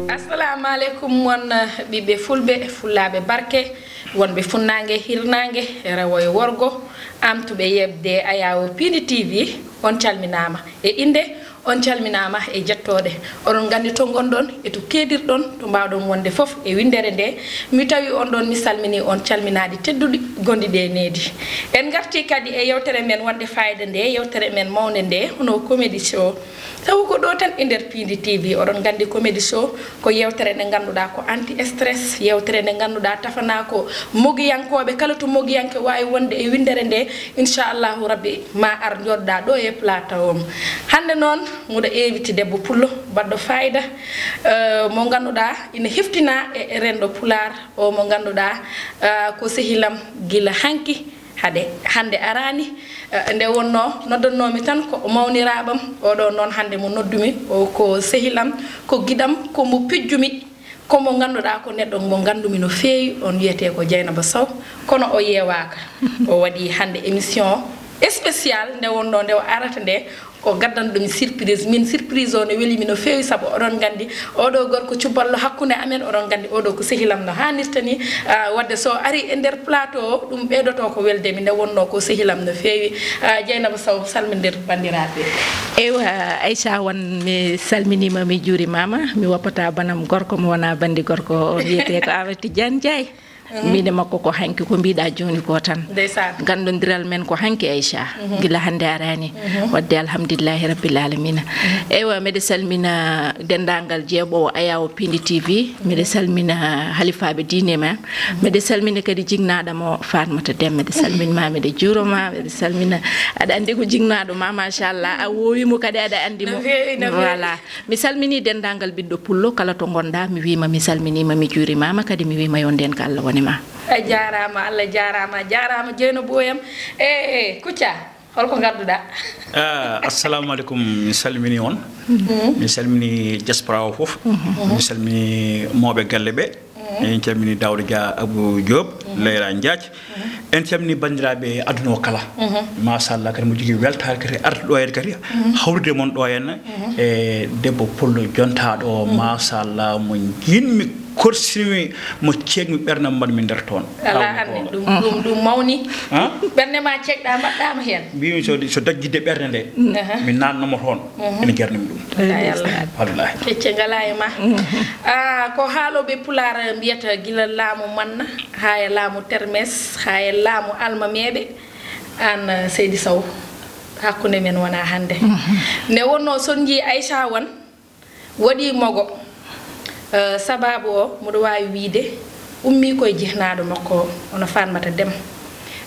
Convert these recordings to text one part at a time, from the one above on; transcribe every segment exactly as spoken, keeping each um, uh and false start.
Assalamu aleykum, won ɓiɓɓe fulɓe, fullaaɓe barke, wonɓe funnaange, hirnaange, rewo e worgo, amtuɓe yeɓde Ayawo Pindi T V, on calminaama e innde, on calminaama e jettooɗe. Oɗon nganndi to ngonɗon e to keedirɗon, to mbaawɗon wonde fof e winndere nde. Mi tawi on ɗon, mi salmini on calminaaɗi tedduɗi gonɗi ɗe needi. En ngarti kadi e yewtere men wonde fayida nde, yewtere men mawnde nde, hono Comedy Show. Tawi ko ɗo tan e nder Pindi T V, oɗon nganndi Comedy Show ko yewtere nde ngannduɗaa ko anti stress, yewtere nde ngannduɗaa tafanaa ko mogiyankooɓe, kala to mogiyanke waawi wonde e winndere nde, inchallahu rabbi ma ar njooɗoɗaa ɗo e plateau am. Hannde noon, muɗo invité debbo pullo baɗɗo fayida, eh, mo ngannduɗaa ina heftina e, e renndo pulaar, o mo ngannduɗaa, eh, ko sehilam gila hanki. Hade hannde araani, eh, nde wonnoo noddannoomi tan ko mawniraaɓam, oɗo noon hannde mo noddumi, o ko sehilam, ko giɗam, ko mo pijjumi, ko mo ngannduɗaa ko neɗɗo mo nganndumi no feewi, on wiyetee ko Dieynaba Sow, kono o yeewaaka. O waɗi hannde émission spécial nde wonnoo nde o arata nde, o gaddan ɗum surprise. Min surprise o ne welimi no feewi, sabu oɗon nganndi oɗo gorko cuballo hakkunde amen, oɗon nganndi oɗo ko sehilam no haanirta ni. Ah, wadde so ari e nder plateau o, ɗum ɓeydoto ko welde mi, nde wonnoo ko sehilam no feewi. Ah, Dieynaba Sow, salmindir banndiraaɓe. Eywa, Aïcha, wan mi salminiima, mi juurimaama, mi woppata banam gorko mo wona banndi gorko, o wiyetee ko Awa Tidiane Ndiaye. Mhm. Min e makko ko hanki ko mbiɗa jooni ko tan. Ndeysaan. Ganndondiral men ko hanki, Aïcha. Mhm. Gila hannde araani. Mhm. Wadde alhamdulillahi rabbil alamina. Mhm. Eywa, mbeɗa salmina denndaangal jeeɓoowo Ayawo Pindi T V. Mbeɗa salmina halifaaɓe diine ma. Mhm. Mbeɗa salmina kadi jinnaaɗo mo Fatmata Dem. Mbeɗa salmina ma, mbeɗa juuroma, mbeɗa salmina. Aɗa anndi ko jinnaaɗo ma, machallah. A woowi mo kadi, aɗa anndi mo. No feewi, no feewi. Voilà. Mi salminii denndaangal ɓiɗɗo pullo, kala to ngonɗaa, mi wiima mi salminiima, mi juurimaama, kadi mi wiima yo ndeenka Allah wone ma. A jaaraama, Allah jaaraama, jaaraama, Jeynaba Boyam. E, e, Kouthia, holko ngadduɗaa? Ah, assalamu aleykum, mi salminii on. Mhm. Mi salminii diaspora o fof. Mhm. Mi salminii mawɓe galle ɓe. Mhm. En calminii Daouda Dia, Abou Diop, mhm, Leyla Diath. En calminii banndiraaɓe aduna o kala. Mhm. Machallah, kadi mo jogii weltaare kadi arde ɗo heen kadi, mhm, hawrude mon ɗo heen, mhm, e debbo pullo jontaaɗo o, mhm, machallah, mo njiɗmi, korsinmi, mo ceekmi ɓernde, mbaɗmi nder toon. Alaa hannde, ɗum, ɗum, ɗum mawni. Han? Ɓernde ma ceekɗa, mbaɗɗaama heen. Mbiymi so, so daggitde ɓernde nde, mhm, mi naatnoma toon, mhm, ene jarnimi ɗum. Wallaahi Allah. Wallaahi. Kecce ngalaa e ma. Mhm. Ah, ko haalooɓe pulaar mbiyata gila laamu manna, haa e laamu termes, haa e laamu almameeɓe, aan, eh, Seydi Sow, hakkunde men wonaa hannde. Mhm. Nde wonnoo so on njii Aïcha wan, waɗi mogo, eh, sabaabu o, mboɗo waawi wiyde, ummii ko e jihnaaɗo makko o, hono Fatmata Dem.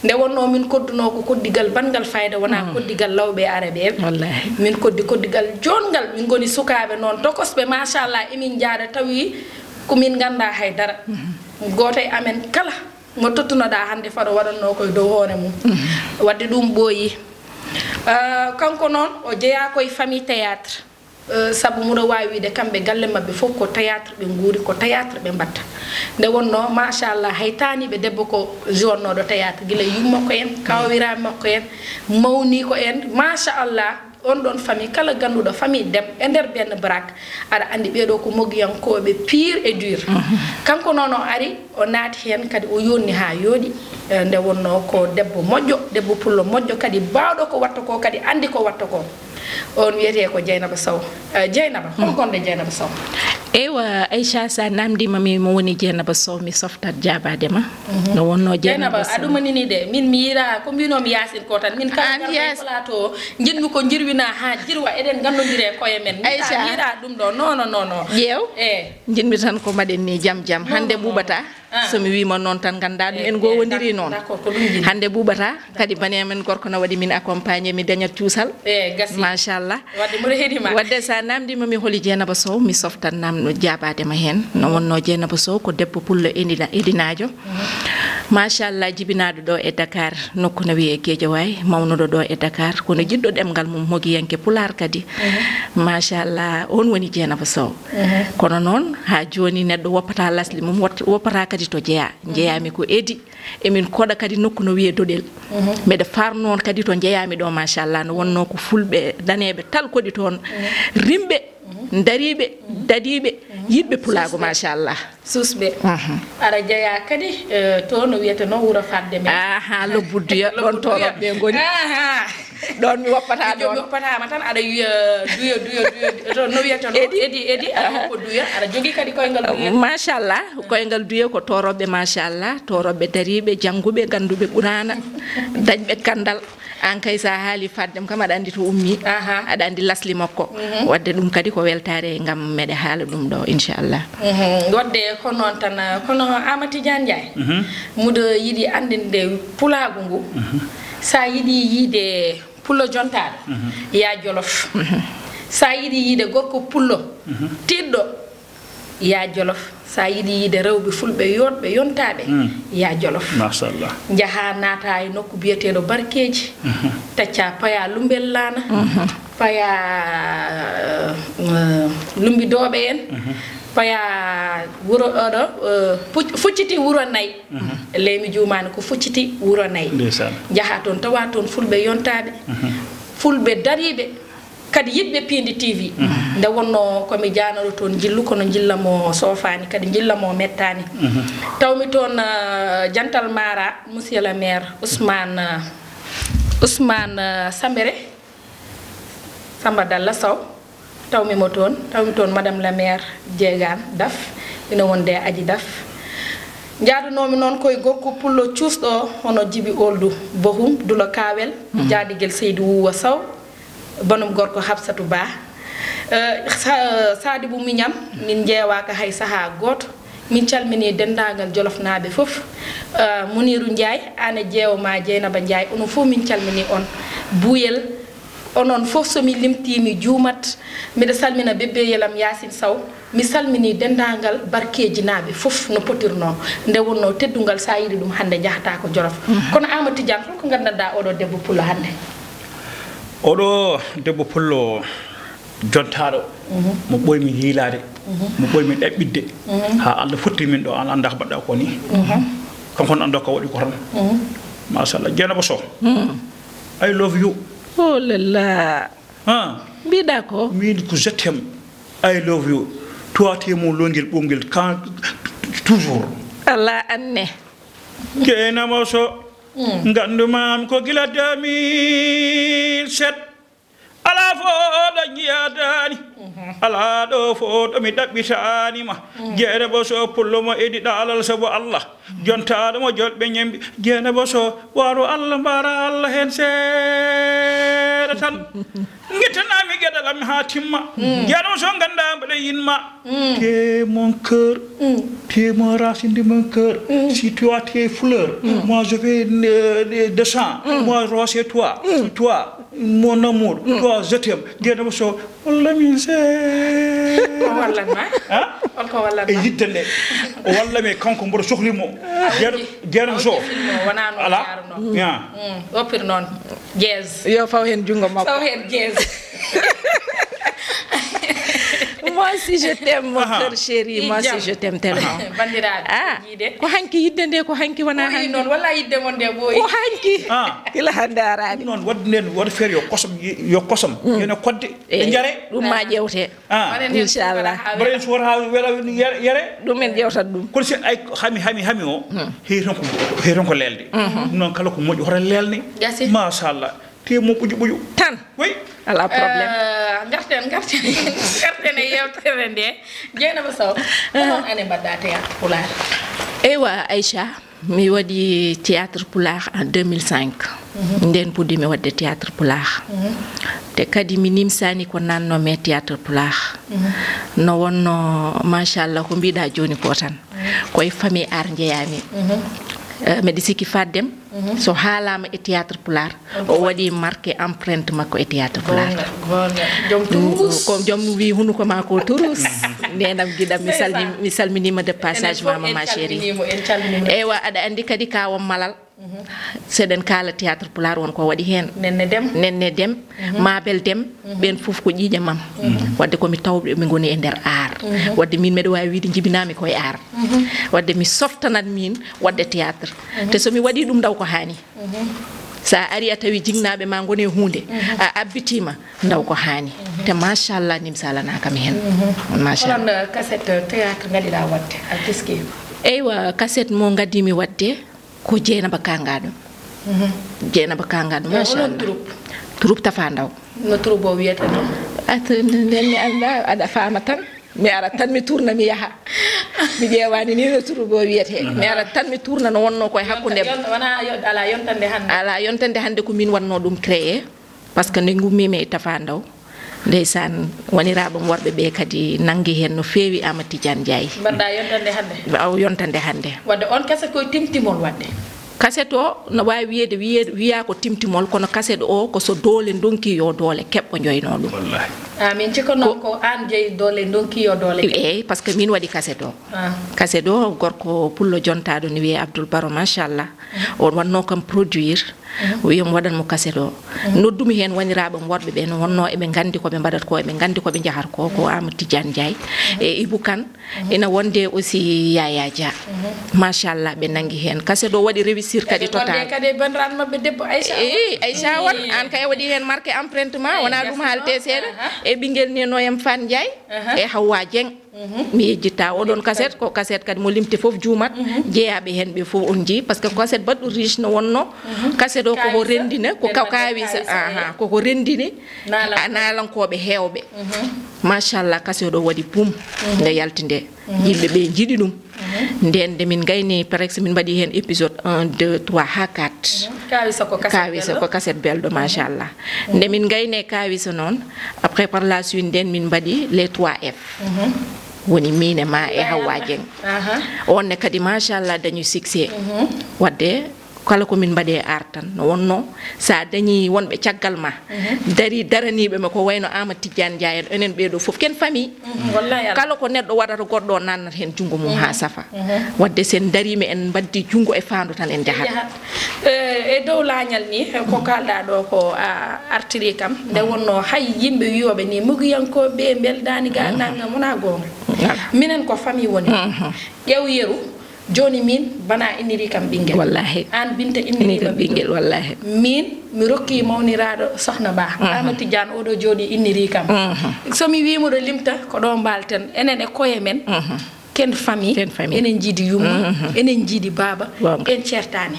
Nde wonnoo min koddunoo ko koddigal banngal fayda, wonaa, mm, koddigal lawɓe e arabeeɓe. Wallaahi. Min koddi koddigal joɗngal, min ngoni sukaaɓe noon tokosɓe, machallah, emin njaada tawi ko min nganndaa hay dara. Mhm. Gooto e amen kala mo tottunoɗaa hannde faro waɗannoo koye dow hoore mum. Mhm. Wadde ɗum ɓooyi. Ah, kanko noon o jeyaa koye famille théâtre. Eh, sabu mboɗo waawi wiyde kamɓe galle maɓɓe fof ko théâtre ɓe nguuri, ko théâtre ɓe mbaɗta. Nde wonnoo, machallah, hay taaniiɓe debbo ko jouannooɗo théâtre, gila yummakko en, kawiraaɓe makko en, mawniiko en, machallah. On ɗon famille, kala gannduɗo famille Dem e nder benn baraak, aɗa anndi ɓee ɗoo ko mogiyankooɓe pur et dur. Mhm. Kanko noon o ari, o naati heen kadi, o yonni haa yooɗi. Eh, nde wonnoo ko debbo moƴƴo, debbo pullo moƴƴo, kadi baawɗo ko watta ko, kadi anndi ko watta ko. On wiyetee ko Dieynaba Sow. Eh, Dieynaba, hol, mm, gonɗo Dieynaba Sow? Eywa, Aïcha, sa naamndiima mi mo woni Dieynaba Sow, mi softat jaabaade ma. Mhm. No wonnoo Dieynaba Sow. Dieynaba, a ɗumanini de. Min mi yiɗaa ko mbinoomi Yaasin ko tan. Min kala ngarɗo e plateau o, njiɗmi ko njirwinaa haa jirwa, eɗen nganndondiri e koye men. Min, Aïcha, mi yiɗaa ɗum ɗo. Non, non, non, non. Ƴeew. Eh. Njiɗmi tan ko mbaɗen ni jam jam. Non, hannde non, non. Ɓuuɓataa. Ah. So mi wiima noon tan, nganndaa ɗum, eh, en, eh, ngowondiri noon. D'accord, ko ɗum njiɗmi. Hannde ɓuuɓataa, kadi bane amen gorko na waɗi min accompagné, mi dañat cuusal. Eh, gasi. Machallah. Wadde mboɗo heɗii ma. Wadde sa naamndiima mi holi Dieynaba Sow, mi softat naamno jaabaade ma heen. No wonnoo Dieynaba Sow ko debbo pullo edina-, edinaajo. Mhm. Machallah, jibinaaɗo ɗo e Dakar, nokku no wiyee Guédiawaye, mawnuɗo ɗo e Dakar, kono jiɗɗo ɗemngal mum, hogiyanke pulaar kadi. Machallah, on woni Dieynaba Sow. Kono noon, haa jooni neɗɗo woppataa lasli mum, wot-, woppataa kadi to jeyaa. Njeyaami ko Edi, emin koɗa kadi nokku no wiyee Doɗel. Mbeɗa faar noon kadi to njeyaami ɗo, machallah, no wonnoo ko fulɓe daneeɓe tal koɗi toon, rimɓe, dariiɓe, dadiiɓe, yiɗɓe pulaagu, machallah. Suusɓe. Aɗa jeyaa kadi, eh, to no wiyetenoo wuro fadde men. Aha, Lobbuduya, ɗoon Lobbuduya. Tooroɓe ngoni. Aha. Ɗoon mi woppataa ɗoon. Mi woppataa ma tan, aɗa wiya duya, duya, duya, duya. To no wiyetenoo? Edi. Edi, Edi, aɗa woppa duya, aɗa jogii kadi koyngal duya. Machallah, koyngal duya ko tooroɓe, machallah, tooroɓe dariiɓe, jannguɓe, gannduɓe Quraana, dañɓe kanndal. Aan kay, so a haalii fadde mum kam, aɗa anndi to ummii, aha, aɗa anndi lasli makko. Waɗde ɗum kadi ko weltaare ngam meɗe haala ɗum ɗo, inchallah. Waɗde ko noon tan, kono Amady Tidiane Ndiaye, muɗo yiɗi anndinde pulaagu ngu, so a yiɗi yiide pullo jontaaɗo, yaa Jolof. So a yiɗi yiide gorko pullo tiiɗɗo, yaa Jolof. So a yiɗi yiide rewɓe fulɓe yooɗɓe yontaaɓe, yaa Jolof. Machallah. Njahaa naata e nokku biyeteeɗo Barkeeji, taccaa payaa Lumbel Laana, payaa, eh, Lumbidooɓe en, payaa wuro ɗo, ɗo, eh, Puc-, Fucciti wuro nayi. Ley mi juumaani ko Fucciti wuro nayi. Ndeysaan. Njahaa toon, tawaa toon fulɓe yontaaɓe, fulɓe dariiɓe, kadi yiɗɓe Piindi T V. Nde wonnoo ko mi jaanoro toon njillu, kono njilla mo soofaani, kadi njilla mo mettaani. Tawmi toon, eh, jantal Mara, monsieur le maire Ousmane, eh, Ousmane, eh, Sambere, Samba Dalla Sow. Tawmi mo toon, tawmi toon madame le maire Jeegaan Daf, ina wonde Aji Daf. Njaadunoomi noon koye gorko pullo cuusɗo hono Jibi Oldu Bohum, Dulo Kaawel, jaadigel Seydi Wuuwa Sow, banum gorko Habsatu Ba. Eh, Sa-, Saadibu Miñam, min njeewaaka hay sahaa gooto. Min calminii denndaangal Jolofnaaɓe fof. Eh, Muniiru Njaay, aan e jeewo maa Jeynaba Njaay, onon fof min calminii on. Buuyel, onon fof so mi limtii mi juumat. Miɗa salmina bébé yelam Yaasin Sow. Mi salminii denndaangal Barkeejinaaɓe fof no potirnoo. Nde wonnoo teddungal, so a yiɗi ɗum hannde njahataa ko Jolof. Kono Amadou Tidiane, hol ko nganndanɗaa oɗo debbo pullo hannde? Oɗo debbo pullo jontaaɗo, mo ɓooymi yiilaade, mo ɓooymi ɗaɓɓitde, haa Allah fotti min ɗo, an anndaa ko mbaɗɗaa ko nii. Kanko ne anndaa ko waɗi ko tan. Machallah, Jeynaba Sow. I love you. Oh là là. Ah. Mbiɗa ko? Min ko je t'aime. I love you. Toi, tu es mon longel ɓongel quand, toujours. Ala anne. Jeynaba Sow. Nganndu maam ko gila deux mille sept. Alaa fof ɗo njiyataa ni. Alaa ɗo fof ɗo mi ɗaɓɓitaani ma. Jeynaba Sow pullo mo Edi ɗaalal sabu Allah. Jontaaɗo mo jolɓe ñembi. Jeynaba Sow, waaro Allah, mbaara Allah heen seeɗa tan. Ngettanaa mi geɗal am haa timma. Jeynaba Sow, nganndaa mbaɗa yinma. T'es mon cœur, t'es mon racine de mon cœur. Si toi t'es fleur, moi je vais, euh, de, de sang. Moi rose et toi, toi, mon amour, toi je t'aime. Jeynaba Sow, walla min se. Ko wallan ma? Ha? Hol ko wallan e ma? Yidde nde. O walla mi kanko mboɗo sohli mo. Jeynaba Sow. Wonaa noon. Ala. Yaarno. Ya. Mm, o pir noon. Jeez. Yo faw heen junngo makko. Faw heen jeez. Moi aussi, je t'aime, mon cœur chéri. Moi aussi, je t'aime tellement. Banndiraaɓe, ah, yiide. Ko hanki yidde nde, ko hanki wona hanki. Noon, walla yidde mon nde ɓooyi. Ko hanki. Ah. Gila hannde araani. Noon, waɗde nden, waɗa feere yo kosam, yo kosam. Mm. Yo ne kodde, eh, ɓe njare. Ɗum ma ƴeewte. Ah. Inchallah. Mbaɗen suwata haa wela yere, yere. Ɗum en ƴeewtat ɗum. Kono si ay hami, hami, hami o, hmm, heewi tan ko, heewi tan ko leelde. Mhm. Ɗum noon kala ko moƴƴi hoto leelne. Gasi. Machallah. Te mo ɓuju ɓuju. Tan. Oui. Ala problème. Eh, ngarten, ngarten, ngarten e yeewtere nde. Jeynaba Sow, ko noon ane mbaɗɗa théâtre pulaar? Eywa, Aïcha. Mi waɗi théâtre pulaar en deux mille cinq. Mhm. Ndeen puɗɗiimi waɗde théâtre pulaar. Mhm. Te kadi mi nimsaani ko naatnoo-mi e théâtre pulaar. Mhm. No wonnoo, machallah, ko mbiɗa jooni ko tan. Mhm. Ko e famille art njeyaami. Mhm. Eh, mbeɗa sikki Fat Dem, so haalama e théâtre pulaar, o waɗi marqué empreinte makko e théâtre pulaar. Goonga, goonga. Joom turus. Ko joom wi hunuko ma ko turus. Nenam giɗam, mi salmi-, mi salminima de passage, mama ma chérie. Eywa, aɗa andi kadi ka won malal. Seɗen kaala théâtre pulaar won ko waɗi heen. Nenne Dem. Nenne Dem, Mabel Dem, ɓen fof ko ƴiiƴe mam. Wadde ko mi tawɓe, ɓe ngoni e nder art. Wadde min mbeɗa waawi wiide jibinami koye art. Wadde mi softanat min wadde théâtre. Te so mi waɗi ɗum, ndaw ko haani. Sa ari a tawi jignaɓe ma ngoni e huunde, a abbitima, ndaw ko haani. Te machallah, nimsalanaka mi heen. Machallah. Kono, uh, cassette, uh, théâtre ngaɗiɗa wadde, a teski? Eywa, cassette mo ngaddimi wadde ko Jeynaba Kangaɗo. Jeynaba Kangaɗo, machallah. Onon troupe? Troupe Tafa Ndaw. No troupe o wiyata noon? At-, nden mi annda, aɗa faama tan. Mi ara tan mi tourna mi yaha. Mi ƴeewani ni no troupe o wiyete. Mi ara tan mi tourna no wonno koye hakkunde. Yonta-, yon-, wona yo-, ala yontande hannde. Ala yontande hannde ko min wanno ɗum créé. Parce que nde ngummimi e Tafa Ndaw, ndeysaan, waniraaɓe am worɓe ɓe kadi nanngi heen no feewi, Amadou Tidiane Ndiaye. Mbaɗɗa yontande hannde? Aw, yontande hannde. Wadde on cassette koye timtimol wadde? Cassette o no waawi wiyeede, wiye-, wiya ko timtimol, kono cassette o ko so doole ndonki yo doole keɓɓo joyno ɗum. Wallahi. Ah, min cikkanno ko, ko an jeyi doole ndonki yo doole keɓɓo. Eyyi, parce que min waɗi cassette o. Ah. Cassette o, gorko pullo jontaaɗo ne wiyee Abdoul Baro, machallah. On wanno kam produire. O wi mi waɗan mo cassette o. Noddumi heen waniraaɓe am worɓe ɓe, no wonno eɓe nganndi ko ɓe mbaɗata ko, eɓe nganndi ko ɓe njahata ko, ko Amadou Tidiane Ndiaye. E Ibou Kane, ina wonde aussi Yaya Dia. Machallah, ɓe nanngi heen. Cassette o waɗi réussir kadi total. Kadi bandiraɗo maɓɓe debbo Aïcha. Eyi, Aïcha Won, an kay a waɗi heen marqué empreinte ma, wona ɗum haalte seeɗa. E ɓinngel ni no em Fan Ndiaye, e Hawa Dieng. Mi yejjitta oɗon cassette, ko cassette kadi mo limti fof juumat, jeeyaɓe heen ɓe fof on jii, parce que cassette baɗɗo riche no wonno, cassette o koko renndini, ko ka-, kawisa, aha, koko renndini, a, naalankooɓe heewɓe. Machallah, cassette o waɗi boom, nde yalti nde, yimɓe ɓe njiɗi ɗum. Nden nde min ngayni, par exemple, min mbaɗi heen épisode un, deux, trois, haa quatre. Kawisa ko cassette belɗo. Kawisa ko cassette belɗo, machallah. Nde min ngayni Kawisa noon, après par la suite nden min mbaɗi les trois F. Woni min e ma e Hawa Dieng. Aha. On ne kadi, machallah, dañi succès. Wadde kala ko min mbaɗi e art tan, no wonno sa dañi wonɓe caggal ma, dari daraniiɓe ma ko wayno Amadou Tidiane Ndiaye en, enen ɓeeɗo fof ken famille. Wallahi. Kala ko neɗɗo waɗata, goɗɗo o nannata heen junngo mum haa safa. Wadde sen dariima en mbaddi junngo e faandu tan en njahat. Eh, e dow laañal ni, ko kalɗa ɗo ko a artiri kam, nde wonno hay yimɓe wiyoɓe ni mugiyankooɓe ɓe mbeldaani ga nangam, wona goonga. Minen ko famille woni. Ƴeew yeru, jooni min bana inniri kam ɓinngel. Wallahi. An Binta inniri kam ɓinngel, wallahi. Min mi rokki mawniraaɗo Sohna Ba. Amadou Tidiane oɗo jooni inniri kam. So mi wimo ɗo limta ko ɗo mbalten enen e koye men. Ken famille, ken famille. Enen njiidi yumma, enen njiidi baaba, en ceertaani.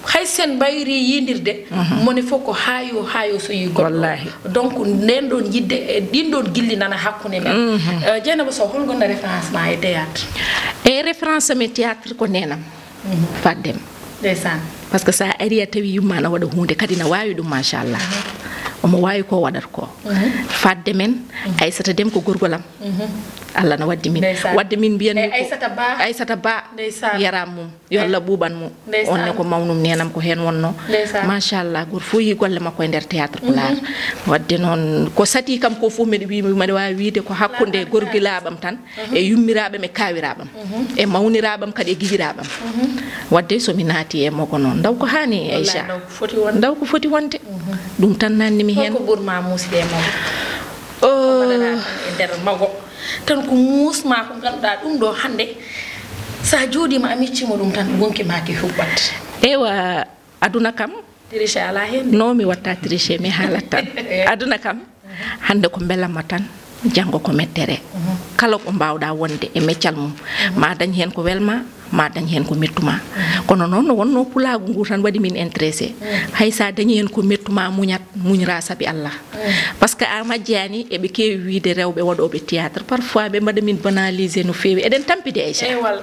Hay sen mbayri yiidirde, mone fof ko haayo, haayo so yi goɗɗo. Wallahi. Donc, nden ɗon yidde, e ɗin ɗon gilli nana hakkunde men. Eh, Dieynaba Sow, hol gonɗo référence ma e théâtre? E référence am e théâtre ko nenam, Fat Dem. Ndeysaan. Parce que sa ari a tawi yumma na waɗa huunde, kadi na waawi ɗum, machallah. Omo waawi ko waɗata ko. Fat Dem en, Aissata Dem ko gorgol am. Allah na waddi min. Ndeysaan. Wadde min mbiyan mi ko Aissata Ba. Aissata Ba. Ndeysaan. Yaram mum. Yo Allah ɓuuɓan mo. Ndeysaan. On ne ko mawnum nenam ko heen wonno. Ndeysaan. Machallah, goto fof yi golle makko e nder théâtre pulaar. Wadde noon, ko sati kam ko fof mbeɗa wi-, mbeɗa waawi wiide ko hakkunde gorgilaaɓam tan e yummiraaɓam e kaawiraaɓam. E mawniraaɓam kadi e giƴiraaɓam. Wadde so mi naati e mago noon, ndaw ko haani, Aïcha. Wallahi, ndaw ko foti wonde. Ndaw ko foti wonde. Ɗum tan nanni mi heen. Holko ɓurma muusde e mago? Oh. Ko mbaɗaɗa tan e nder mago? Tan ko muus ma ko ngannduɗaa ɗum ɗo hannde, sa jooɗiima a miccima ɗum tan, gonki ma ki huɓɓat. Eywa, aduna kam, triche ala heen de. No mi watta triche, mi haalat tan. Aduna kam, hannde ko mbelamma tan, janngo ko mettere. Kala ko mbaawɗa wonde e meccal mum, ma dañ heen ko welma, ma dañ heen ko mettuma. Kono noon, no wonno pulaagu ngu tan waɗi min intéressé. Hay sa dañi heen ko mettuma, muñat, muñra sabi Allah. Parce que a majjani, eɓe keewi wiide rewɓe waɗooɓe théâtre, parfois ɓe mbaɗa min banaliser no feewi. Eɗen tampi de, Aïcha. Eyi, walla.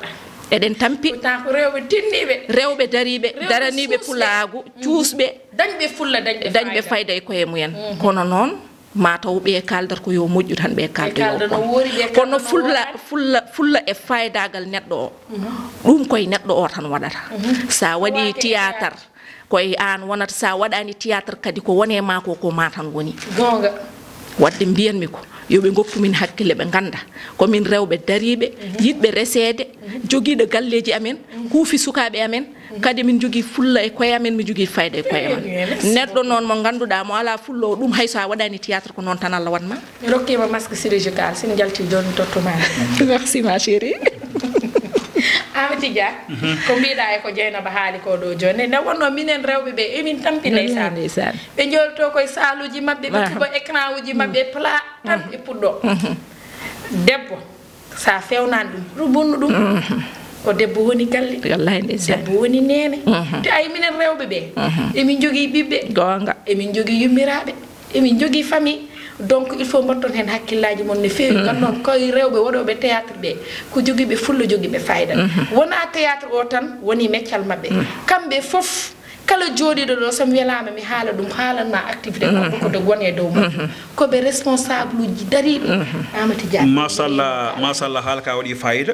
Eɗen tampi. Pourtant ko rewɓe tinniiɓe. Rewɓe dariiɓe, rewɓe daraniiɓe suusɓe. Pulaagu, cuusɓe. Dañɓe fulla, dañɓe fayda. Dañɓe fayda e koye mumen. Kono noon, Ma taw ɓe kaldata ko yo moƴƴu tan, ɓe kalda yo bon. Kono fulla, fulla, fulla e faydaagal neɗɗo o, ɗum koye neɗɗo o tan waɗata. Sa waɗi théâtre, koye an wonata, sa waɗani théâtre kadi ko wone ma ko, ko ma tan woni. Goonga. Wadde mbiyanmi ko, yo ɓe ngokku min hakkille, ɓe ngannda ko min rewɓe dariiɓe, yiɗɓe reseede, jogiiɗo galleeji amen, kuufi sukaaɓe amen, kadi min njogii fulla e koye amen, min njogii fayda e koye amen. Neɗɗo noon mo ngannduɗaa, mo alaa fulla o, ɗum hay so a waɗani théâtre, ko noon tan Allah waɗ ma. Mi rokkiima masque chirurgical, si mi jaltii jooni, mi tottuma. Merci, ma chérie. Amity Dia, ko mbiɗa e ko Dieynaba haali ko ɗo jooni, nde wonno minen rewɓe ɓe, emin tampi ndeysaan. Ndeysaan. Ɓe njolto koye saaluuji maɓɓe, ɓe kuɓa écran uji maɓɓe, plat tan ɓe puɗɗo. Debbo, sa fewnani ɗum, ɗum bonnu ɗum. Ko debbo woni galle. Wallahi ndeysaan. Debbo woni neene. Te ay minen rewɓe ɓe, emin njogii ɓiɓɓe. Goonga. Emin njogii yummiraaɓe. Emin njogii famille. Donc, il faut mbatton heen hakkillaaji mon no feewi. Ngam noon, koye rewɓe waɗooɓe théâtre ɓe, ko jogiiɓe fulla, jogiiɓe fayda. Wonaa théâtre o tan woni meccal maɓɓe. Kamɓe fof, kala jooɗiiɗo ɗo, so mi welaama, mi haala ɗum, haalan ma activité goɗɗo ko de woni e dow majjum. Ko ɓe responsable uji dariiɓe. Amity Dia. Machallah, machallah, haala ka waɗi fayida.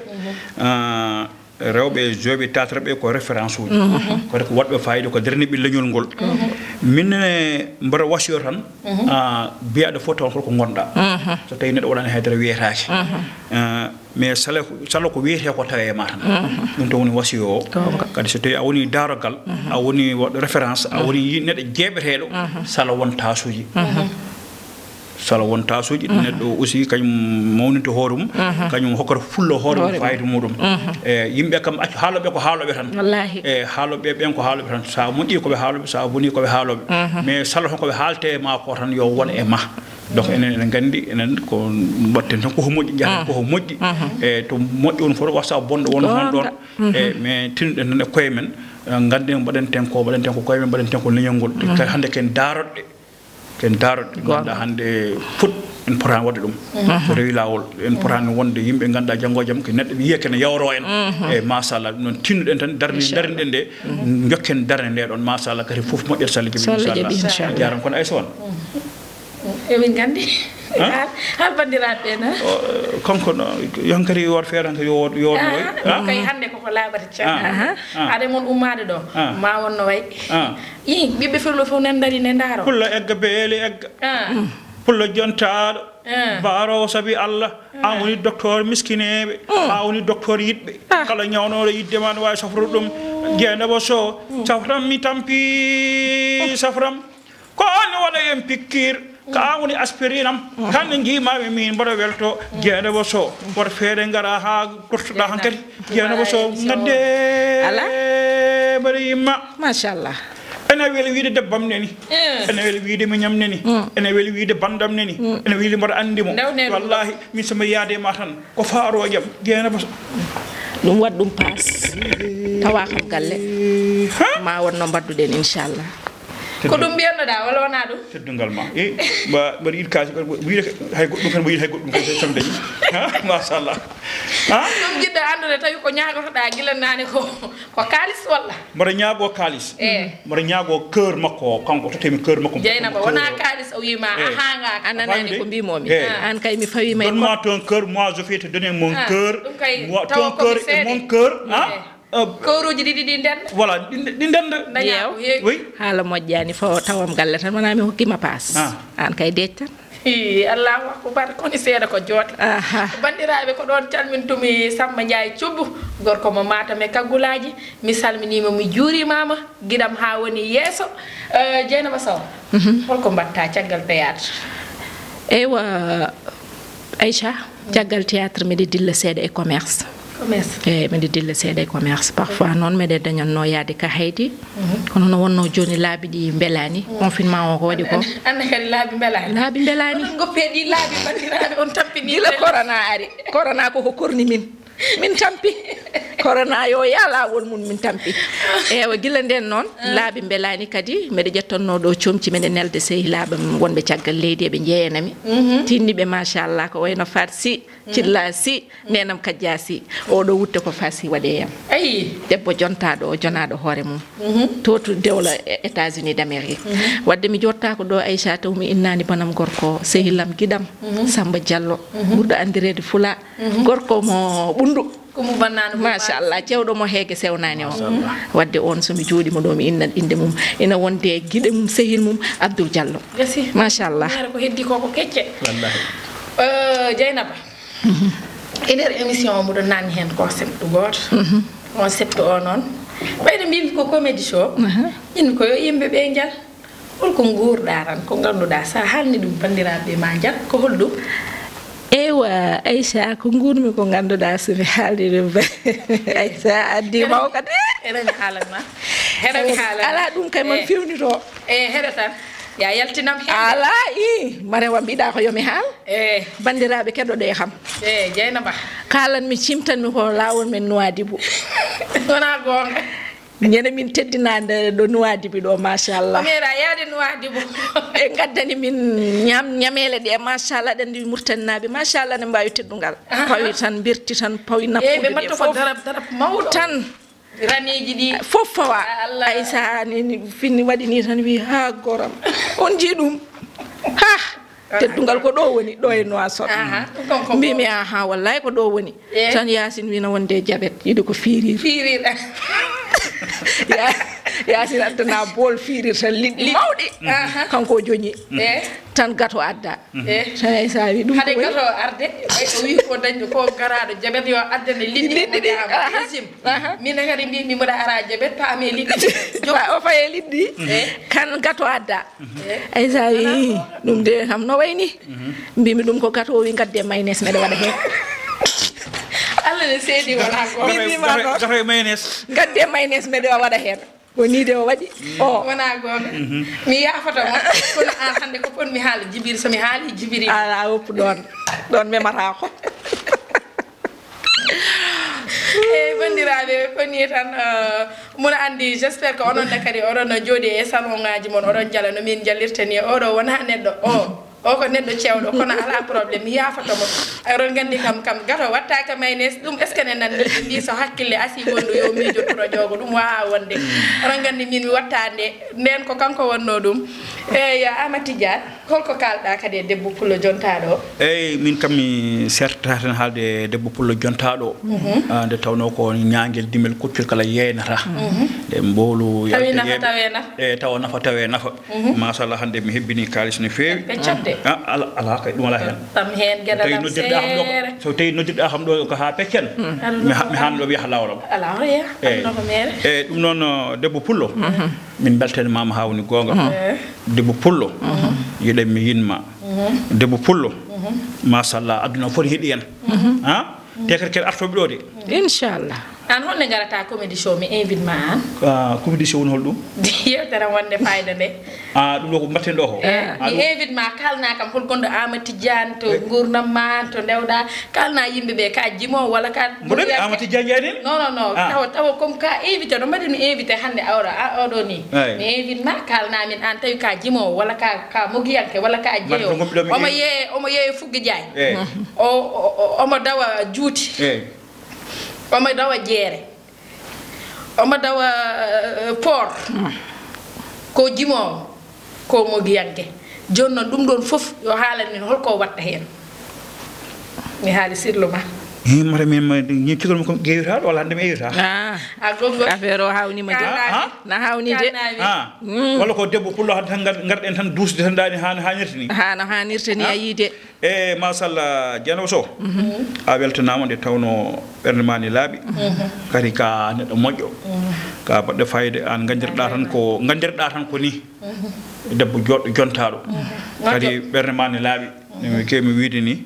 Ah, rewɓe joɓe théâtre ɓe ko référence uji. Ko rek waɗɓe fayida, ko daraniiɓe leñol ngol. Min ne mboɗo wasiyo tan, ah, biyaɗo fof taw ko ngonɗa. So tawi neɗɗo waɗani haydara wiyetaake. Ah, mais sala, sala ko wiyete ko tawe e ma tan. Ɗum to woni wasiyo o. Kadi so tawi a woni darogal, a woni waɗɗo référence, a woni yi-, neɗɗo jeeɓeteɗo, sala won tasuji. Sala won tasuji, neɗɗo aussi kañum mawninta hoore mum, kañum hokkata fulla hoore mum, fayida muɗum. E yimɓe kam, accu haaloɓe ko haaloɓe tan. Wallahi. E haaloɓe ɓen ko haaloɓe tan. Sa moƴƴi ko ɓe haaloɓe, sa boni ko ɓe haaloɓe. Mais sala hon ko ɓe haalte e ma ko tan yo won e ma. Donc enen ene nganndi, enen ko mbaɗten tan koko moƴƴi, njahaten koko moƴƴi. E to moƴƴi won fof wasa bonɗo won hon ɗon. E mais tinnoɗen tan e koye men, e ngannden mbaɗanten ko, mbaɗanten ko koye men, mbaɗanten ko leñol ngol. Kadi hannde ken daaroɗe. Ken daaroɗe, ngannduɗaa hannde fof en potaani waɗde ɗum. Ko rewi laawol, en potaani wonde yimɓe ngannduɗaa janngo e jam, ko neɗɗo wiye kene yawro en. E machallah, ɗum noon tinnuɗen tan, darni, darniɗen nde, jokken darnde nde ɗon, machallah, kadi fof moƴƴat so Allah jaɓi, inchallah. Jaaraama kono Aïssa Wane. Emin nganndi. Hal, hal banndiraaɓe ɓe na? O, kanko no, yo hankadi wood feere, hankadi yo wood, yo wood no wayi. Ɗum kay hannde koko laaɓata can. Hade mon ummaade ɗo, ma won no wayi. Ii, ɓiɓɓe fulɓe fof nan ndari ne ndaaro. Pullo egga, beeli egga. Pullo jontaaɗo. Baaroowo sabi Allah. An woni docteur miskineeɓe. An woni docteur yiɗɓe. Kala ñawnooɗo yiɗde ma ne waawi safrude ɗum. Jeynaba Sow, safram mi tampi, safram. Ko an waɗa en pikiir. Ko an woni aspirine am. Hannde njiimaami min mboɗo welto. Jeynaba Sow, woto feere ngara haa tottuɗa hankadi. Jeynaba Sow, ngannde. Alaa. Mbaɗa yimma. Machallah. Ene weli wiide debbam neni. Ene weli wiide miñam neni. Ene weli wiide bandam neni. Ene weli mboɗo anndi mo. Wallahi, min so mi yaade ma tan, ko faarojam. Jeynaba Sow. Ɗum waɗ ɗum paas. Tawa kam galle. Ma wonno mbaɗduɗen, inchallah. Ko ɗum mbiyannoɗaa, walla wonaa ɗum? Teddungal ma. E, mba-, mbaɗa yiɗ kaasi, mbaɗa, mbaɗa yiɗ hay goɗɗum kan, mbaɗa yiɗ hay goɗɗum kan, so mi dañi. Ha? Machallah. Ha? Ɗum jiɗɗo anndude, tawi ko ñaagotoɗaa gila naane ko, ko kaalis walla? Mboɗo ñaagoo kaalis. Eh. Mboɗo ñaagoo cœur makko o, kanko tottemi cœur makko. Jeynaba, wonaa kaalis o wiima, a haangaaka. A nanaani ko mbiimomi. Eh. An kay mi fawiima e. Donne-moi ton cœur, moi je vais te donner mon cœur. Moi, ton cœur et mon cœur, hein? Eh. Kowruuji ɗiɗi ɗi ndenda. Voilà, ɗi, ɗi ndenda. Ndañaa ko heewi. Oui. Haala moƴƴaani, fo tawam galle tan, wonaa mi hokkima paas. Ah. An kay deej tan. Hii, Allahu akbar, koni seeɗa ko jooɗi. Aha. Banndiraaɓe, ko ɗoon calmintumi Samba Ndiaye Thioub, gorko mo Matam e kaggulaaji. Mi salminiima, mi juurimaama, giɗam haa woni yeeso. Eh, Jeynaba Sow, holko mbaɗta caggal théâtre? Eywa, Aïcha, caggal théâtre, miɗo dilla seeɗa e commerce. Commerce. Eyi, miɗo dilla seeɗa e commerce. Parfois noon, miɗo dañatnoo yahde ka Hayti. Kono no wonnoo jooni, laabi ɗi mbelaani. Confinement o ko waɗi ko? Aan kadi laabi mbelaani. Laabi mbelaani. Onon ngoppee ɗi laabi, banndiraaɓe, on tampinii. Gila corona ari. Corona ko ko korni min. Min tampi. Corona yo yaa laawol mum, min tampi. Eewa, gila nden noon, laabi mbelaani kadi. Mbeɗa ƴettanno ɗo comci, mbeɗa nelde sehilaaɓe am wonɓe caggal leydi, eɓe njeyanami. Tinniɓe, machallah, ko wayno Fat Sy, Cilla Sy, Nenam Kajja Sy. Oɗo wutte ko Fat Sy waɗe yam. Ayi. Debbo jontaaɗo, o jonaaɗo hoore mum. To to dewla e-, États-Unis d'Amérique. Wadde mi jottaako ɗo, Aïcha, taw mi innaani banam gorko, sehilam giɗam, Samba Diallo, ɓurɗo anndireede Fula. Gorko mo ɓunndu. Ko mo bannaano mo. Machallah, cewɗo mo heege sewnaani o. Machallah. Wadde on, so mi jooɗii mo ɗo, mi innat innde mum. Ina wonde giɗo mum, sehil mum, Abdoul Diallo. Gasi. Machallah. Mere ko heddi ko, ko kecce. Wallahi. Euh, Dieynaba. E nder émission o, mboɗo naatni heen concept gooto. Concept o noon, ɓayde mbimi ko comédie show, min ko yo yimɓe ɓe njal. Holko nguurɗaa tan, ko ngannduɗaa, so a haalni ɗum banndiraaɓe ɓe ma njal, ko holɗum? Eywa, Aïcha, ko nguurmi ko ngannduɗaa, so mi haalni ɗum, Aïcha, addi mawka de. Ene mi haalan ma. Hene mi haalan ma. Alaa ɗum kay, man fewnito. E, heɗo tan. Ya yaltinam heen. Alaa, i, Marewa, mbiɗa ko yo mi haal. E. Banndiraaɓe keɗoɗe kam. E, Dieynaba. Kaalanmi, cimtanmi ko laawol men Nuwaadibu. Wonaa goonga. Ñande min teddinaande ɗo Nuwaadibu ɗo, machallah. Ko meeɗa yaade Nuwaadibu. Ɓe ngaddani min ñam-, ñameele ɗe, machallah, ɗen ndi Murtaninaaɓe, machallah, ne mbaawi teddungal. Pawi tan, mbirti tan, pawi nappude ɗe fof. Ɓe mbatta ko darap, darap mawɗo. Tan. Raneeji ɗi. Fof fawa. Ah, Allah. Aïssa ni, ni finni waɗi ni tan wi, "Ha, goram. On njii ɗum? Ha." Teddungal ko ɗo woni, ɗo e Nouakchott. Aha, ɗum kon ko mbimi, "Aha, wallahi ko ɗo woni." Eh. Tan Yacine wi no wonde jabet, yiɗi ko firir. Firir. Ya-, Yacine addana bol firir tan liɗɗi mawɗi. Aha. Kanko o joñi. Eh. Tan gato adda. Eh. Tan Aïssa wi ɗum ko woni? Hade gato arde, ɓay ko wi ko dañɗo ko garaɗo jabet yo addane liɗɗi. Liɗɗi ɗi. Aha. Régime. Aha. Min kadi mbimi mboɗa ara jabet, paame liɗɗi. Fa-, o faye liɗɗi. Eh. Kan gato adda. Aïssa wi, ɗum de kam no wayni. Mbimi ɗum ko gato, o wi, "Gadde mayonnaise, meɗe waɗa heen." Allah ne seedi, wona ko. Min wima noon. Gato e mayonnaise. "Gadde mayonnaise, meɗe waɗa heen." Ko ni de o waɗi. O. Wona goonga. Mi yaafoto mo. Kono aan hannde ko ponmi haala jibiri, so mi haali jibiri. Ala woppu ɗoon. Ɗoon memata ko. Eyi, banndiraaɓe, ko nii tan, eh, mboɗo anndi, j'espère que onon ne kadi oɗon jooɗi e salon ngaaji mon, oɗon njala no min njallirta ni. Oɗo wonaa neɗɗo, o, o ko neɗɗo cewɗo, kono alaa problème, mi yaafoto mo. Oɗon nganndi kam, kam gato wattaaka mayonnaise, ɗum est-ce que ne nanndi? Ɓe mbii so hakkille asii wondu yo miijo turo joogo, ɗum waawaa wonde. Oɗon nganndi min mi wattaande, ndeen ko kanko wonnoo ɗum. Eyi, Amady Tidiane. Holko kaalɗaa kadi e debbo pullo jontaaɗo o? Eyi, min kam mi sertataa tan haalde e debbo pullo jontaaɗo o. Ah, nde tawnoo ko ñaangel dimel koccol kala yeenata. Nde mboolu tawi nafa tawe nafa. E, tawa nafa tawe nafa. Machallah, hannde mi hebbini kaalis no feewi. Peccante. Ah, ala, ala kay, ɗum ala heen. Tam heen so tawi noddirɗaa kam ɗo, so tawi noddirɗaa kam ɗo ko haa peccan. Mi ha-, mi haano ɗo mi yaha laawol am. Ala hoya. Eyi. Aduna ko mere. Eyi, ɗum noon, debbo pullo. Min mbeltaniima ma haa woni goonga. Eh. Debbo pullo, yiɗanmi yinma. Debbo pullo, machallah, aduna foti heɗi en. Ha? Te kadi kadi artoɓe ɗo de. Inchallah. Aan honno ngarata comédie show, mi invite ma aan? Ah, comédie show woni holɗum? Yewtere wonde fayida nde. Ah, ɗum ɗo ko mbatten ɗo ko? Eh, ah, mi invite ma, kaalna kam hol gonɗo Amady Tidiane, to ngurdam ma, to ndewɗa. Kaalna yimɓe ɓe, ka jimoowo walla ka... Mboɗo wi Amady Tidiane Ndiaye nen? Non, non, non. Ah. Tawa, tawa comme ka invité, no mbaɗi mi invité hannde, a oɗo, a oɗo ni. Eyi. Mi invite ma, kaalna min aan tawi ka jimoowo walla ka, ka mogiyanke walla ka jeeyo. Mbaɗa ko ɗo mi... Omo yeeye, omo yeeye Fugge Njaay. Eyi. O, o, o, omo dawa juuti. Eyi. Omo dawa jeere. Omo dawa, eh, port. Ko jimoowo. Ko mogiyanke. Jooni noon, ɗum ɗoon fof, yo haalan min holko watta heen. Mi haali sirlu ma. Eh, mara min ma, min cukalmi ko ƴeewata ɗo, walla hannde mi ƴeewata. Ah. A gonngol. Affaire o haawnima de. Kaanaaɓe. Ah, ah. Na haawnii de. Kaanaaɓe. Ah. Mm. Walla ko debbo pullo hannde tan ngar-, ngarɗen tan duusde tan daani haa no haanirta ni. Haa no haanirta ni, ah, a yii de. Eh, machallah, Dieynaba Sow. Mhm. A weltanaama nde tawnoo ɓernde ma ne laaɓi. Mhm. Kadi ka neɗɗo moƴƴo. Mhm. Ka baɗɗo fayida, aan nganndirɗaa tan ko, nganndirɗaa tan ko ni. Debbo jooɗɗo jontaaɗo. Kadi ɓernde ma ne laaɓi. No mi keewmi wiyde ni,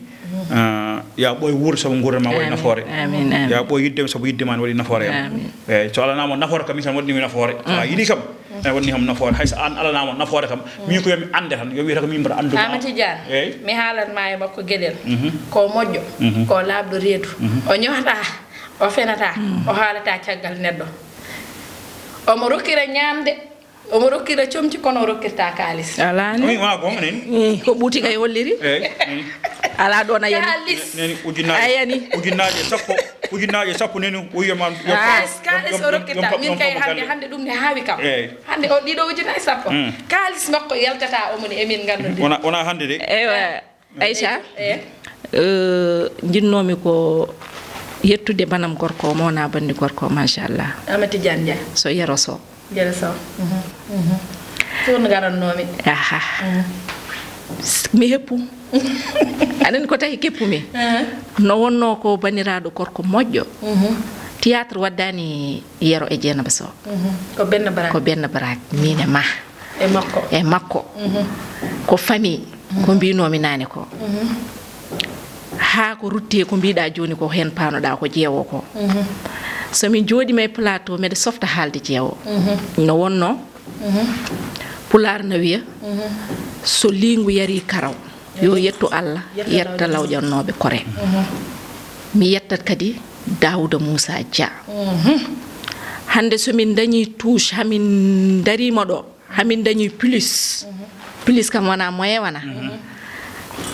ah, ya ɓooy wuurde sabu nguurndam ma waɗi nafoore. Amin, amin. Ya ɓooy yiɗde mi sabu yiɗde ma ne waɗi nafoore am. Amin. Eyi, so alanaama nafoore kam, min tan waɗi mi nafoore. So a yiɗi kam, ene waɗi mi kam nafoore. Hay so aan alanaama nafoore kam, min ko yo mi annde tan, yo wiyata ko min mbaɗa anndu ma. Amady Tidiane, eyi, mi haalan ma e makko geɗel. Mhm. Ko moƴƴo, mhm, ko laaɓɗo reedu. Mhm. O ñoota. O fenata, o haalata caggal neɗɗo. Omo rokkira ñaamde, omo rokkira comci, kono o rokkirta kaalis. Alaa ni. Wi, wona goonga nani? Ih, ko ɓuuti kay holliri. Eeyi, nani. Alaa ɗo na yani. Kaalis. Nani, ujunnaaje, a yani. Ujunnaaje sappo, ujunnaaje sappo nani, o wiya ma, yo Ah. Kaalis, kaalis o rokkirta. Min kay hannde, hannde ɗum ne haawi kam. Eeyi. Hannde o ɗiɗo ujunnaaje sappo. Mm. Kaalis makko yaltata omo ne emin nganndondiri. Wona, wona hannde de. Eywa. Aïcha, eh, eh, njinnoomi ko yettude banam gorko o, mo wona banndi gorko o, machallah. Amady Tidiane Ndiaye. So Yero Sow. Yero Sow. Mhm, mhm. Toon ngarannoomi. Aha. Mhm. S-, mi heppu. Aɗa anndi ko tahi keppumi? Eh. No wonnoo ko banndiraaɗo gorko moƴƴo. Mhm. Théâtre waddani Yero e Dieynaba Sow. Mhm. Ko Benno Baraak. Ko Benno Baraak. Miin e ma. E makko. E makko. Mhm. Ko famille, ko mbinoomi naane ko. Mhm. Haa ko rutti e ko mbiɗa jooni ko, heen paanoɗa ko jeewo ko. Mhm. So min jooɗiima e plateau, mbeɗa softa haalde jeewo. Mhm. No wonnoo, mhm, Pulaar na wiya, mhm, so liingu yarii karaw, yo yettu Allah, yetta lawƴannooɓe kore. Mhm. Mi yettat kadi Daouda Moussa Dia. Mhm. Hannde so min ndañii touche, haa min ndariima ɗo, haa min ndañii plus. Mhm. Plus kam wona moyen wona. Mhm.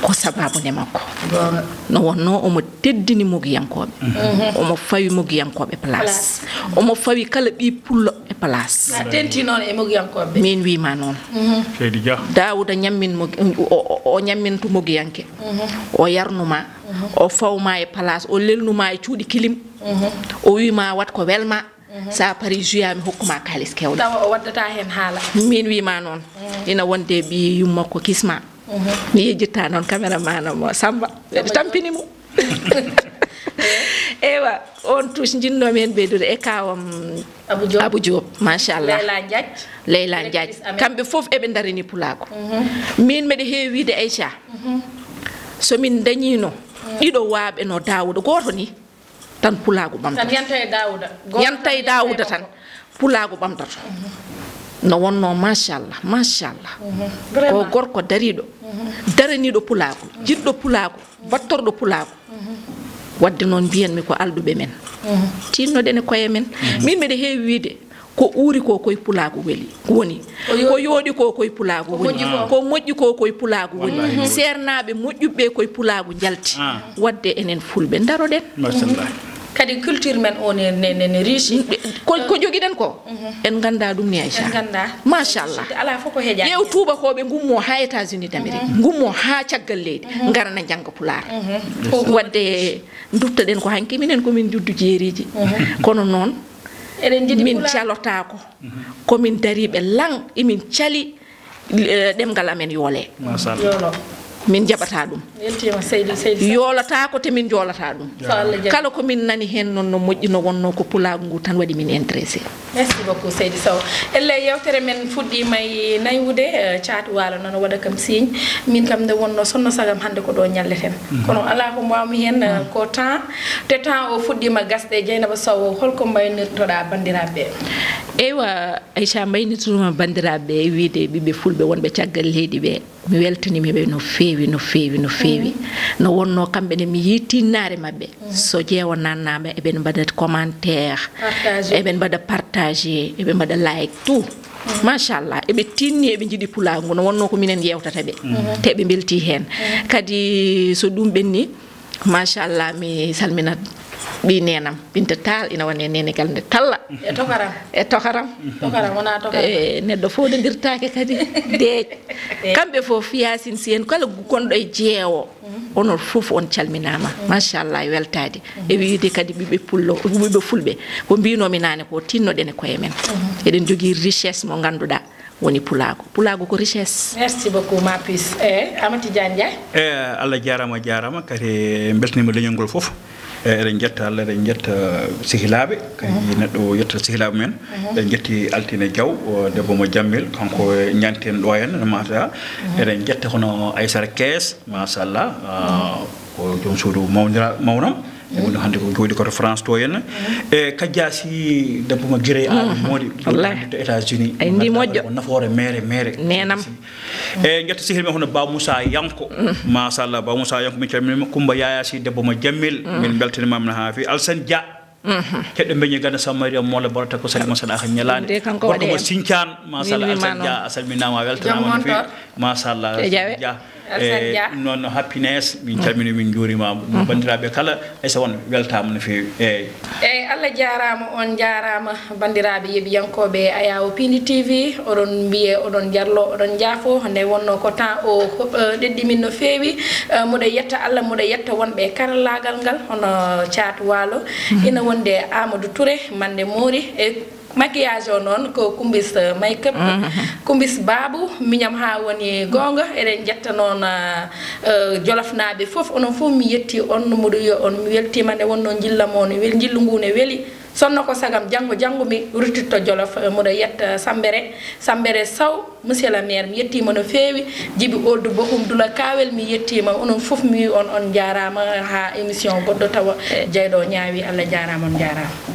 Ko sababu nde makko. Goonga. No wonnoo omo teddini mogiyankooɓe. Mhm. Omo fawi mogiyankooɓe place. Place. Omo fawi kala ɓii pullo e place. A tenti noon e mogiyankooɓe. Min wiima noon. Mhm. Seydi Dia. Daouda ñammin mogi-, o, o, o ñammintu mogiyanke. Mhm. O yarnuma. Mhm. O fawma e place. O lelnuma e cuuɗi kilim. Mhm. O wiima wat ko welma. Mhm. Sa pari juya mi hokkuma kaalis kewɗo. Tawa o waddata heen haala. Min wiima noon. Mhm. Ina wonde ɓii yumma ko kisma. Mhm. Mi yejjitta noon caméraman mo Samba. Samba. Tampini mo. Eywa, on touche njinnoomi heen ɓeydude e kawam Abou Diop. Abou Diop, machallah. Leyla Diagne. Leyla Diagne. Directrice amen. Kamɓe fof eɓe ndarini pulaagu. Mhm. Min mbeɗa heewi wiide Aïcha. Mhm. So min ndañiino, mhm, ɗiɗo waaɓe no Daouda, gooto ni. Tan pulaagu ɓamtata. Tan yanta e Daouda. Gooto yanta e tan Daouda yanta e tan. Makko. Pulaagu ɓamtata. Mhm. No wonnoo, machallah, machallah. Mhm. Ko vraiment gorko dariiɗo, mhm, daraniiɗo pulaagu, jiɗɗo pulaagu, battorɗo pulaagu. Mhm. Wadde noon mbiyanmi ko alɗuɓe men. Mhm. Tinnoɗen e koye men. Mhm. Min mbeɗa heewi wiide, ko uuri ko koye pulaagu weli, woni. Ko yooɗi ko koye pulaagu woni. Ko moƴƴi ko. Ko moƴƴi ko koye pulaagu woni. Wallaahi. Seernaaɓe moƴƴuɓe koye pulaagu njalti. Ah. Wadde enen fulɓe ndaroɗen. Machallah. Kadi culture men o ne, ne, ne, ne riche. Ko, ko jogiɗen ko, mhm, en nganndaa ɗum ni, Aïcha. En nganndaa. Machallah. Alaa fof ko heƴaani. Ƴeew tuubakooɓe ngummo haa États-Unis d'Amérique. Mhm. Ngummo haa caggal leydi. Mhm. Ngara na njannga pulaar. Mhm. Wadde nduttoɗen ko hanki minen ko min njuddu jeeriiji. Mhm. Kono noon, eɗen njiɗi min pulaar. Calotaako. Mhm. Ko min dariiɓe laŋ, emin cali, eh, ɗemngal amen yoole. Machallah. Yoolo. Min njaɓata ɗum. Weltiima, Seydi, Seydi Sow. Yoolataako te min njoolata ɗum. So Allah jaɓi. Kala ko min nani heen noon no moƴƴi, no wonnoo ko pulaagu ngu tan waɗi min intéressé. Merci beaucoup, Seydi Sow. Ellee, yeewtere men fuɗɗiima e naywude, eh, caatu waalo noon waɗa kam signe. Min kam nde wonnoo sonno sagam hannde ko ɗo ñalleten. Mhm. Kono alaa ko mbaawmi heen, eh, mhm, ko temps. Te temps o fuɗɗiima gasde, Dieynaba Sow, holko mbaynirtoɗaa banndiraaɓe ɓe? Eywa, Aïcha, mbaynirtuma banndiraaɓe ɓe e wiide ɓiɓɓe fulɓe wonɓe caggal leydi ɓe. Mi weltaniima ɓe no feewi, no feewi, no feewi. Mm. No wonnoo kamɓe ne mi yii tinnaare maɓɓe. Mm. So jeewo nannaama, eɓe mbaɗa commentaire, partagé, eɓe mbaɗa partagé, eɓe mbaɗa like, tout. Mm. Machallah, eɓe tinni, eɓe njiɗi pulaagu ngu. No wonnoo ko minen yeewtata ɓe. Mm. Te ɓe mbeltii heen. Mm. Kadi so ɗum ɓenni, machallah, mi salminat ɓii neenam, Binta Tall, ina woni e neenegal nde Talla. E tokaram. E tokaram. Tokaram, wona tokaram. E, neɗɗo fof nde ndirtaake kadi deeƴ. Deeƴ. Kamɓe fof, Yacine Sy en, kala gonɗo e jeewo, mhm, onon fof on calminaama. Mhm. Machallah, e weltaade. Mhm. E wiide kadi ɓiɓɓe pullo, ɓiɓɓe fulɓe. Ko mbiinoomi naane ko, tinnoɗen e koye men. Mhm. Eɗen njogii richesse mo ngannduɗaa. Woni pulaagu. Pulaagu ko richesse. Merci beaucoup, ma puce. Eh, Amady Tidiane Ndiaye. Eh, Allah jaaraama, jaaraama. Kadi mbeltaniima leñol ngol fof. Eh, eɗen njetta Allah, eɗen njetta sehilaaɓe. Kadi, mhm, neɗɗo yetta sehilaaɓe men. Mhm. Eɗen njetti Altine Diaw, o debbo mo Jammel, kanko e ñaanten ɗo en, no mata. Mhm. Eɗen njetta hono Aissata Kees, machallah. Ah, mhm, ko joom suudu mawnira-, mawnam. E woni hannde ko jooɗi koto France to henna. Mm. E Kajja Sy debbo mo Girey, mm, aali moodi, wallaahi, to États-Unis. Ay, ndi moƴƴo. Ko nafoore meere, meere. Neenam. E njetta sehil men hono Ba Moussa Yanko. Mm. Machallah, Ba Moussa Yanko, min calminii mo. Coumba Yaya Sy debbo mo Jammel. Mm. Min mbeltaniima mo no haa feewi. Alassane Dia. Keɗɗo mbeñe ganda Samariya Moole Borota ko Salima Sanaha Ñalaande. Gorko mo Sincan, machallah. Alsan Dia, a salminaama, a weltanaama no feewi. Machallah. Dia. Noon no Happiness, min calmini, min njuurima. Banndiraaɓe kala, Aisa won weltaama no feewi. Eeyi. Eeyi, Allah jaaraama, on njaaraama. Banndiraaɓe yeɓiyankooɓe Ayaawo Piindi T V, oɗon mbiye, oɗon jarlo, oɗon njaafo. Nde wonno ko temps o, eh, ɗeɗɗi min no feewi. Eh, mboɗo yetta Allah, mboɗo yetta wonɓe e karallaagal ngal, hono Caat Waalo. Ina wonde Amadou Touré, Mande Moori, e maquillage o noon ko Kumbis, eh, Makeup. Kumbis Babu, miñam haa woni goonga. Eɗen njetta noon, eh, eh, Jolofnaaɓe fof, onon fof mi yetti on, mboɗo wiya on mi weltiima. Nde wonno njillam o ne wel-, njillu ngu ne weli. Sonno ko sagam janngo, janngo mi ruttitto Jolof, eh, mboɗo yetta Sambere, Sambere Sow, monsieur le maire, mi yettiima no feewi. Jibi Oldu Bokum Dula Kawel, mi yettiima. Onon fof mi wi on, on njaaraama haa émission goɗɗo tawa jeyɗo ñaawi. Allah jaaraama, on njaaraama.